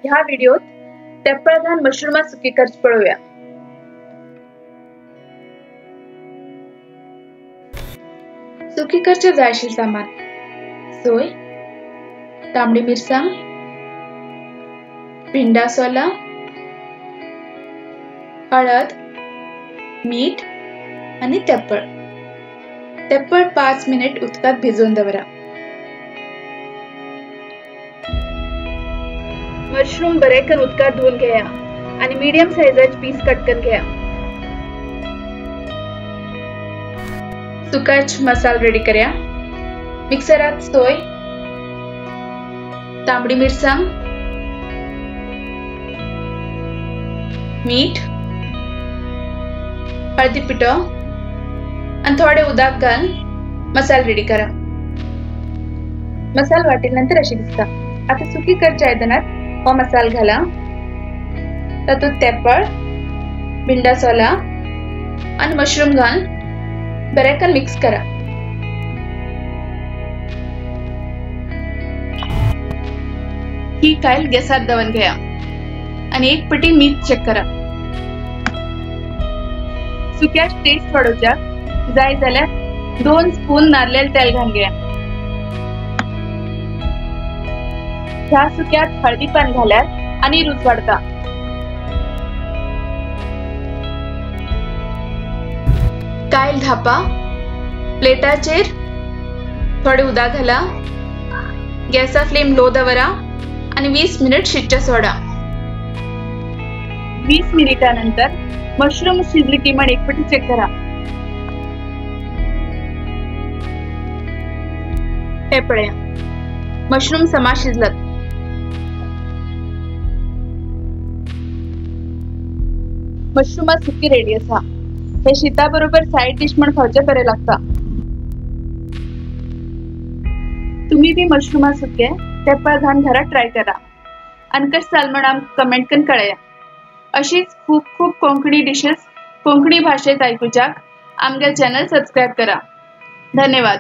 ह्या व्हिडिओत तेप्पळ घालून मशरूमा सुकी करच पळोवया। सुकी करचे जाय आशिल्लें सामान: सोय, तांबडी मिरसांग, भिंडा सोला, हळद, मीठ आणि तेप्पळ। तेप्पळ 5 मिनिट उदकात भिजवून दवरा। मशरूम बरे करून उदकात धुवून घेया आणि मीडियम साइजाचे पीस कट करून घेया। सुकाच मसाला रेडी करूया। मिक्सरात सोय, तांबडी मिरसांग, मीठ, हळदी पिठो आणि थोडे उदक घालून मसाला रेडी करा। मसाला वाटल्यानंतर अशी दिसता। आता सुकी करच्या आयदनात हो मसाला घाला, तातूंत तेपळ, भिंडा सोला आणि मशरूम घालून बरे करून मिक्स करा। ही कायल गॅसार दवरून घेया आणि एक पटी मीठ चेक करा। सुक्याच टेस्ट वाडोवच्याक जाय जाल्यार 2 स्पून नारलेल तेल घालून घेया। ह्या सुक्यात हळदी पान घाल्यार आणि रुच वाडता। कायल धापा, प्लेटाचेर थोडे उदक घाला, गॅसा फ्लेम लो दवरा आणि 20 मिनिट शिजच्या सोडा। 20 मिनिटानंतर मशरूम शिजली की म्हण एक पटी चेक करा। हे पळया, मशरूम समा शिजलत। मशरूमा सुकी रेडी आसा। हे शीता बरोबर साइड डिश म्हण खावचे बरे लागता। तुम्ही बी मशरूमा सुके तेप्पळ घालून घरात ट्राय करा आणि कशें जालें म्हण आमकां कमेंट करून कळया। अशीच खूब खूब कोंकणी डिशेस कोंकणी भाषेत आयकुच्याक आमगे चॅनल सबस्क्राइब करा। धन्यवाद।